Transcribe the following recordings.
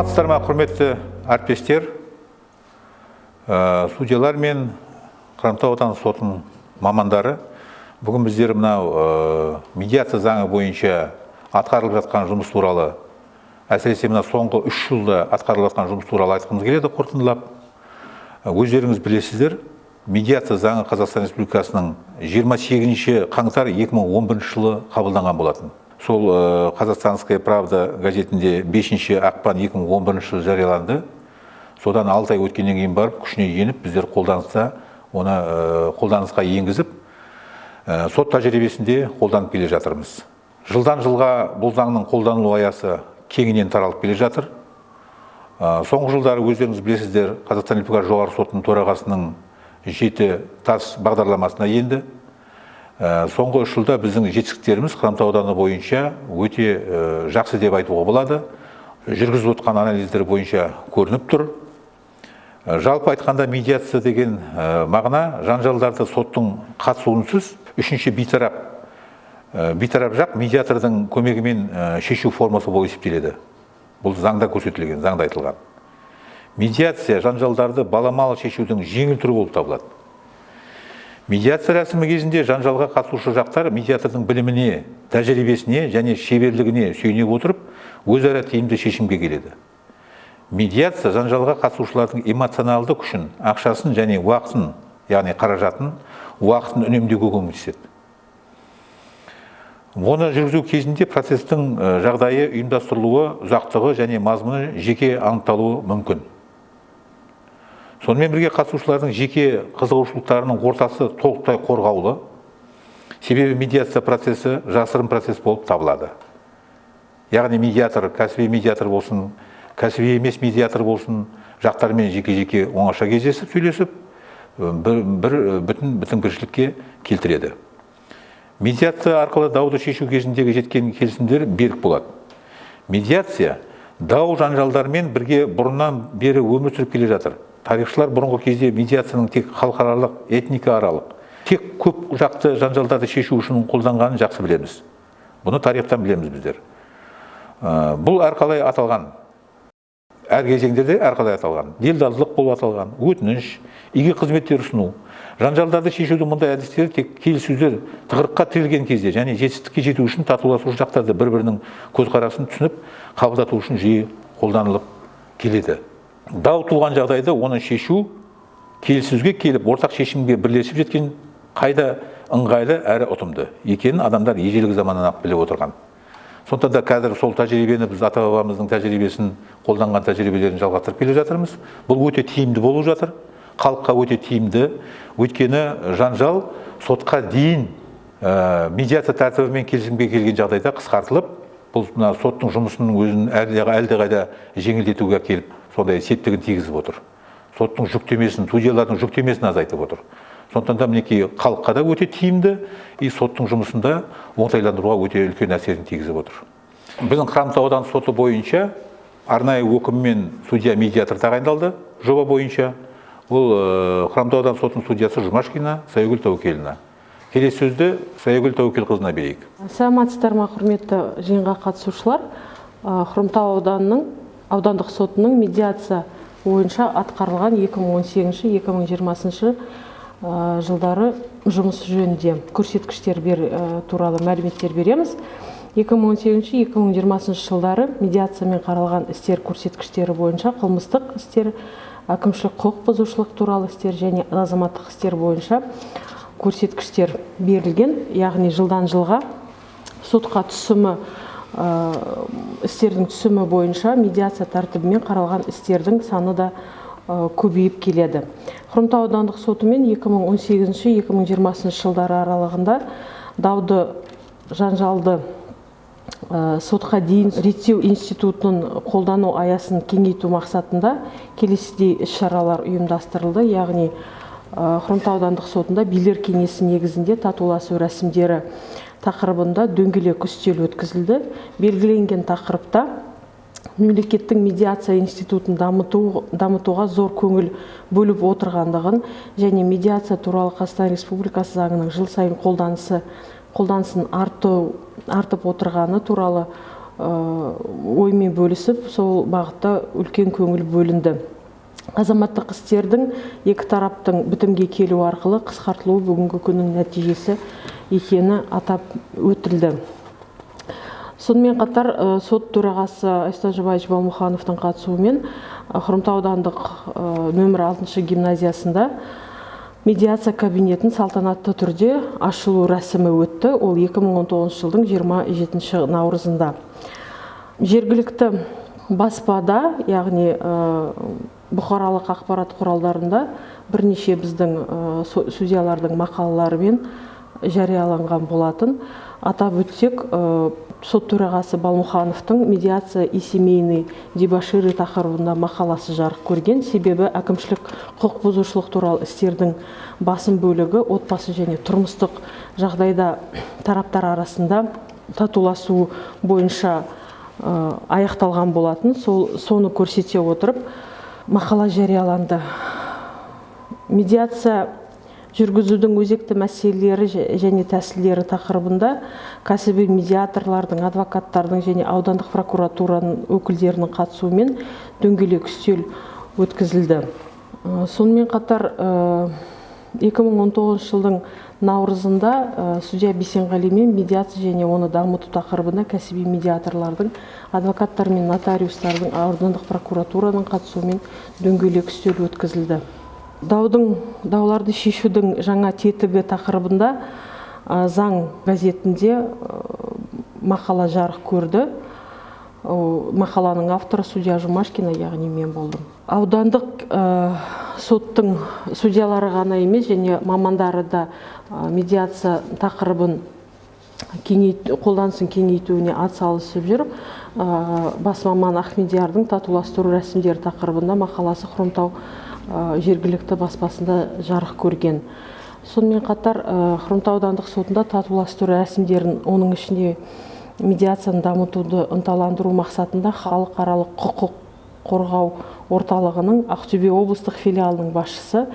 Саламатсыздар ма, құрметті әріптестер, судьялар мен Хромтау аудандық сотының мамандары. Бүгін біздер мынау медиация заңы бойынша атқарылып жатқан жұмыс туралы, әсіресе мына соңғы 3 жылда атқарылып жатқан жұмыс туралы айтқымыз келеді қорытындылап. Өздеріңіз білесіздер, медиация заңы Қазақстан Республикасының 28 қаңтар 2011 жылы қабылданған болатын. Сол «Казахстанская правда» газетінде 5 ақпан 2011 жылы жарияланды. Содан 6 ай өткеннен кейін барып күшіне еніп, біздер қолданыста оны қолданысқа енгізіп, сот тәжірибесінде қолданып келе жатырмыз. Жылдан жылға бұл заңның қолданылу аясы кеңінен таралып келе жатыр. Соңғы жылдары, өздеріңіз білесіздер, Қазақстан Республикасы Жоғарғы Сотының төрағасының 7 тас бағдарламасына енді. Соңғы 3 жылда біздің жетістіктеріміз Хромтау ауданы бойынша өте жақсы деп айтуға болады. Жүргізіп отқан анализдер бойынша көрініп тұр. Жалпы айтқанда, медиация деген мағына жанжалдарды соттың қатысуынсыз үшінші бейтарап жақ медиатордың көмегімен шешу формасы болып есептеледі. Бұл заңда көрсетілген, заңда айтылған. Медиация жанжалдарды баламалы шешудің жеңіл түрі болып табылады. Медиация рәсімі кезінде жанжалға қатысушы жақтар медиатордың біліміне, тәжірибесіне және шеберлігіне сүйене отырып, өзара тиімді шешімге келеді. Медиация жанжалға қатысушылардың эмоционалды күшін, ақшасын және уақытын, яғни қаражатын, уақытын үнемдеуге көмектеседі. Оны жүргізу кезінде процестің жағдайы, ұйымдастырылуы, ұзақтығы және мазмұны жеке анықталуы мүмкін. Сонымен бірге қатысушылардың жеке қызығушылықтарының ортасы толықтай қорғаулы. Себебі медиация процесі жасырын процесс болып табылады. Яғни медиатор, кәсіби медиатор болсын, кәсіби емес медиатор болсын, жақтармен жеке-жеке оңаша кездесіп, сөйлесіп, бір бүтін бітіңкіршілікке келтіреді. Медиация арқылы дауды шешу кезіндегі жеткен келісімдер берік болады. Медиация дау жанжалдармен бірге бұрыннан бері өмір сүріп келе жатыр. Тарихшылар бұрынғы кезде медиацияның тек халықаралық, этникааралық, тек көп жақты жанжалдарды шешу үшін қолданғанын жақсы білеміз. Бұны тарихтан білеміз біздер. Бұл әрқалай аталған, әр кезеңдерде әрқалай аталған. Делдалдық болып аталған, өтініш, игі қызметтер ұсыну. Жанжалдарды шешудің мұндай әдістері тек келіссөздер тығырыққа тірелген кезде және жетістікке жету үшін татуласушы жақтарды бір-бірінің көзқарасын түсініп, қабылдату үшін жиі қолданылып келеді. Дау туған жағдайда оны шешу келіссөзге келіп, ортақ шешімге бірлесіп жеткен қайда ыңғайлы әрі ұтымды екенін адамдар ежелгі заманнан-ақ біліп отырған. Сондықтан да қазір сол тәжірибені біз ата-бабамыздың тәжірибесін, қолданған тәжірибелерін жалғастырып келе жатырмыз. Бұл өте тиімді болып жатыр. Халыққа өте тиімді. Өйткені жанжал сотқа дейін медиация тәртібімен келісімге келген жағдайда қысқартылып, бұл мына соттың жұмысының өзін әлдеқайда жеңілдетуге келіп, сондай септігін тигізіп отыр. Соттың жүктемесін, судьялардың жүктемесін азайтып отыр. Сондықтан да мінекей халыққа да өте тиімді, и соттың жұмысын да оңтайландыруға өте үлкен әсерін тигізіп отыр. Біздің Хромтау аудандық соты бойынша арнайы өкіммен судья медиатор тағайындалды жоба бойынша. Ол Хромтау аудандық сотының судьясы Жұмашкина Саягүл Тәуекеловна. Келесі сөзді Саягүл Тәуекелқызына берейік. Саламатсыздар ма, құрметті жиынға қатысушылар. Хромтау ауданының аудандық сотының медиация бойынша атқарылған 2018-2020 жылдары жұмыс жөнінде көрсеткіштер туралы мәліметтер береміз. 2018-2020 жылдары медиациямен қаралған істер көрсеткіштері бойынша қылмыстық істер, әкімшілік құқық бұзушылық туралы істер және азаматтық істер бойынша көрсеткіштер берілген. Яғни жылдан жылға сотқа түсімі, істердің түсімі бойынша медиация тәртібімен қаралған істердің саны да көбейіп келеді. Хромтау аудандық сотымен 2018-2020 жылдары аралығында дауды, жанжалды сотқа дейін реттеу институтын қолдану аясын кеңейту мақсатында келесідей іс-шаралар ұйымдастырылды. Яғни Хромтау аудандық сотында билер кеңесі негізінде татуласу рәсімдері тақырыбында дөңгелек үстел өткізілді. Белгіленген тақырыпта мемлекеттің медиация институтын дамытуға зор көңіл бөліп отырғандығын және медиация туралы Қазақстан Республикасы заңының жыл сайын қолданысын артып отырғаны туралы оймен бөлісіп, сол бағытта үлкен көңіл бөлінді. Азаматтық істердің екі тараптың бітімге келуі арқылы қысқартылуы бүгінгі күннің нәтижесі екені атап өтілді. Сонымен қатар сот төрағасы Айсұлтан Жабаевич Балмұхановтың қатысуымен Хромтау аудандық нөмір 6 гимназиясында медиация кабинетін салтанатты түрде ашылу рәсімі өтті. Ол 2019 жылдың 27 наурызында. Жергілікті баспада, яғни бұқаралық ақпарат құралдарында бірнеше біздің судьялардың мақалаларымен жарияланған болатын. Атап өтсек, сот төрағасы Балмұхановтың «Медиация и семейные дебоширы» тақырыбында мақаласы жарық көрген. Себебі әкімшілік құқық бұзушылық туралы істердің басым бөлігі отбасы және тұрмыстық жағдайда тараптар арасында татуласу бойынша аяқталған болатын. Соны көрсете отырып мақала жарияланды. Медиация жүргізудің өзекті мәселелері және тәсілдері тақырыбында кәсіби медиаторлардың, адвокаттардың және аудандық прокуратураның өкілдерінің қатысуымен дөңгелек үстел өткізілді. Сонымен қатар 2019 жылдың наурызында судья Бейсенғалимен медиация және оны дамыту тақырыбында кәсіби медиаторлардың, адвокаттар мен нотариустардың, аудандық прокуратураның қатысуымен дөңгелек үстел өткізілді. Дауларды шешудің жаңа тетігі тақырыбында заң газетінде мақала жарық көрді. Мақаланың авторы судья Жұмашкина, яғни мен болдым. Аудандық соттың судьялары ғана емес, және мамандары да медиация тақырыбын қолданысын кеңейтуіне атсалысып жүр. Бас маман Ахмедиярдың татуластыру рәсімдері тақырыбында мақаласы Хромтау жергілікті баспасында жарық көрген. Сонымен қатар Хромтау аудандық сотында татуластыру рәсімдерін, оның ішінде медиацияны дамытуды ынталандыру мақсатында халықаралық құқық қорғау орталығының Ақтөбе облыстық филиалының басшысы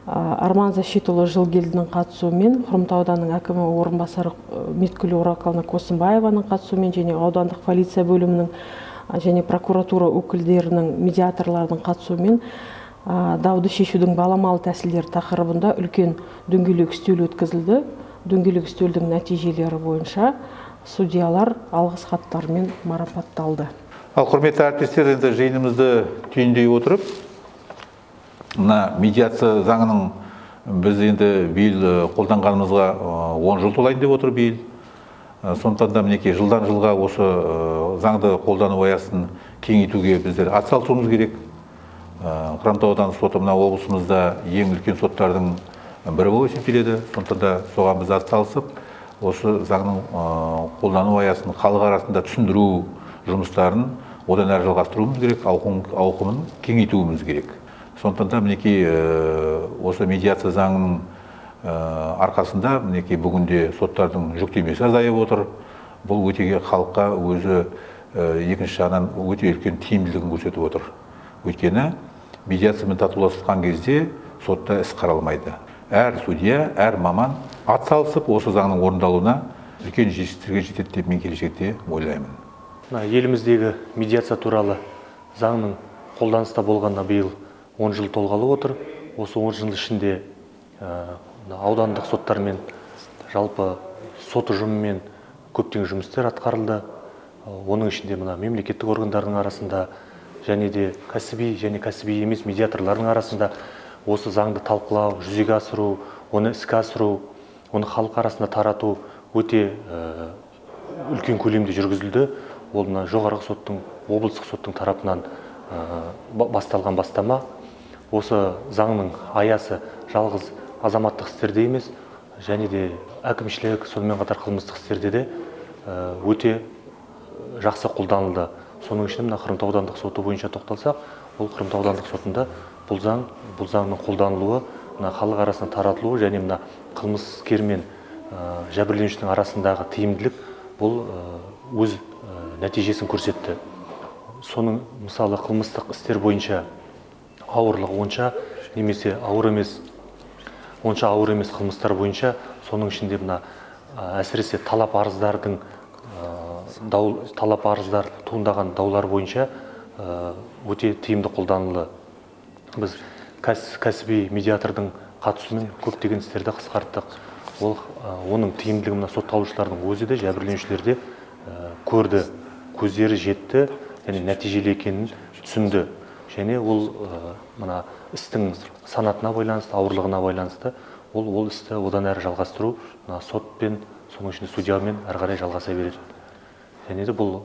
Арман Защитұлы Жылгелдінің қатысуымен, Хромтау ауданының әкімі орынбасары Меткүл Орақална Косымбаеваның қатысуымен және аудандық полиция бөлімінің және прокуратура өкілдерінің, медиаторлардың қатысуымен дауды шешудің баламалы тәсілдері тақырыбында үлкен дөңгелек үстел өткізілді. Дөңгелек үстелдің нәтижелері бойынша судьялар алғыс хаттармен марапатталды. Ал құрметті әріптестер, енді жиынымызды түйіндей отырып, мына медиация заңының біз енді биыл қолданғанымызға 10 жыл толайын деп отыр биыл. Сондықтан да мінекей жылдан жылға осы заңды қолдану аясын кеңейтуге біздер атсалысуымыз керек. Хромтау аудандық соты мына облысымызда ең үлкен соттардың бірі болып есептеледі. Сондықтан да соған біз атсалысып, осы заңның қолдану аясын халық арасында түсіндіру жұмыстарын одан әрі жалғастыруымыз керек, ауқымын кеңейтуіміз керек. Сондықтан да мінекей осы медиация заңының арқасында мінекей бүгінде соттардың жүктемесі азайып отыр. Бұл өте халыққа өзі екінші жағынан өте үлкен тиімділігін көрсетіп отыр. Өйткені медиациямен татуласқан кезде сотта іс қаралмайды. Әр судья, әр маман атсалысып осы заңның орындалуына үлкен жетістіктерге жетеді деп мен келешекте ойлаймын. Еліміздегі медиация туралы заңның қолданыста болғанына биыл 10 жыл толғалы отыр. Осы 10 жыл ішінде аудандық соттармен, жалпы сот ұжымымен көптеген жұмыстар атқарылды. Оның ішінде мына мемлекеттік органдардың арасында және де кәсіби және кәсіби емес медиаторлардың арасында осы заңды талқылау, жүзеге асыру, оны іске асыру, оны халық арасында тарату өте үлкен көлемде жүргізілді. Ол мына жоғарғы соттың, облыстық соттың тарапынан басталған бастама. Осы заңның аясы жалғыз азаматтық істерде емес, және де әкімшілік, сонымен қатар қылмыстық істерде де өте жақсы қолданылды. Соның ішінде мына Хромтау аудандық соты бойынша тоқталсақ, ол Хромтау аудандық сотында бұл заңның қолданылуы, мына халық арасында таратылуы және мына қылмыскер мен жәбірленушінің арасындағы тиімділік бұл өз нәтижесін көрсетті. Соның мысалы қылмыстық істер бойынша ауырлығы онша немесе ауыр емес, онша ауыр емес қылмыстар бойынша, соның ішінде мына әсіресе талап арыздардың Дау, талап арыздар туындаған даулар бойынша өте тиімді қолданылды. Біз кәсіби медиатордың қатысуымен көптеген істерді қысқарттық. Ол оның тиімділігін мына сотталушылардың өзі де, жәбірленушілер де көрді, көздері жетті және нәтижелі екенін түсінді. Және ол мына істің санатына байланысты, ауырлығына байланысты ол істі одан әрі жалғастыру мына сотпен, соның ішінде судьямен әрі қарай жалғаса береді. Және де бұл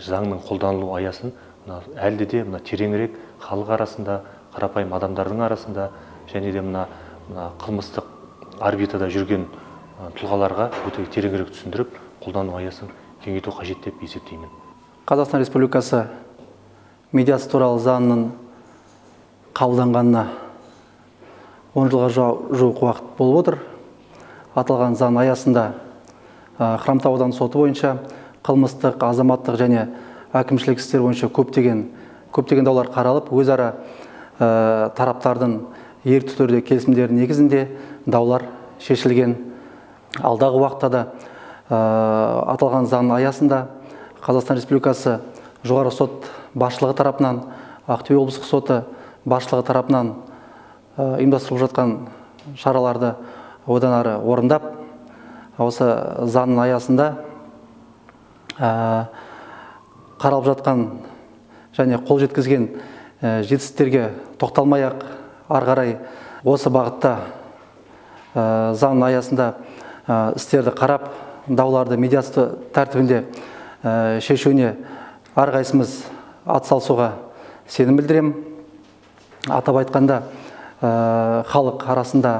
заңның қолданылу аясын мына әлде де мына тереңірек халық арасында, қарапайым адамдардың арасында және де мына қылмыстық орбитада жүрген тұлғаларға өте тереңірек түсіндіріп, қолдану аясын кеңейту қажет деп есептеймін. Қазақстан Республикасы медиация туралы заңының қабылданғанына 10 жылға жуық уақыт болып отыр. Аталған заң аясында Хромтау ауданы соты бойынша қылмыстық, азаматтық және әкімшілік істер бойынша көптеген даулар қаралып, өзара тараптардың ерікті түрде келісімдері негізінде даулар шешілген. Алдағы уақытта да аталған заң аясында Қазақстан Республикасы Жоғарғы Сот басшылығы тарапынан, Ақтөбе облыстық соты басшылығы тарапынан ұйымдастырылып жатқан шараларды одан ары орындап, осы заңның аясында қаралып жатқан және қол жеткізген жетістіктерге тоқталмай ақ ары қарай осы бағытта заң аясында істерді қарап, дауларды медиация тәртібінде шешуіне әрқайсымыз атсалысуға сенім білдіремін. Атап айтқанда, халық арасында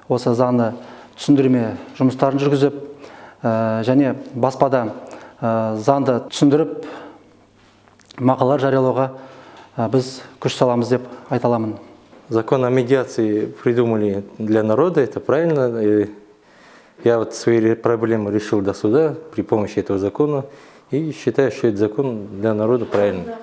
осы заңды түсіндірме жұмыстарын жүргізіп, және баспада заңды түсіндіріп мақалалар жариялауға біз күш саламыз деп айта аламын. Закон о медиации придумали для народа, это правильно. И я вот свои проблемы решил до суда при помощи этого закона и считаю, что этот закон для народа правильный.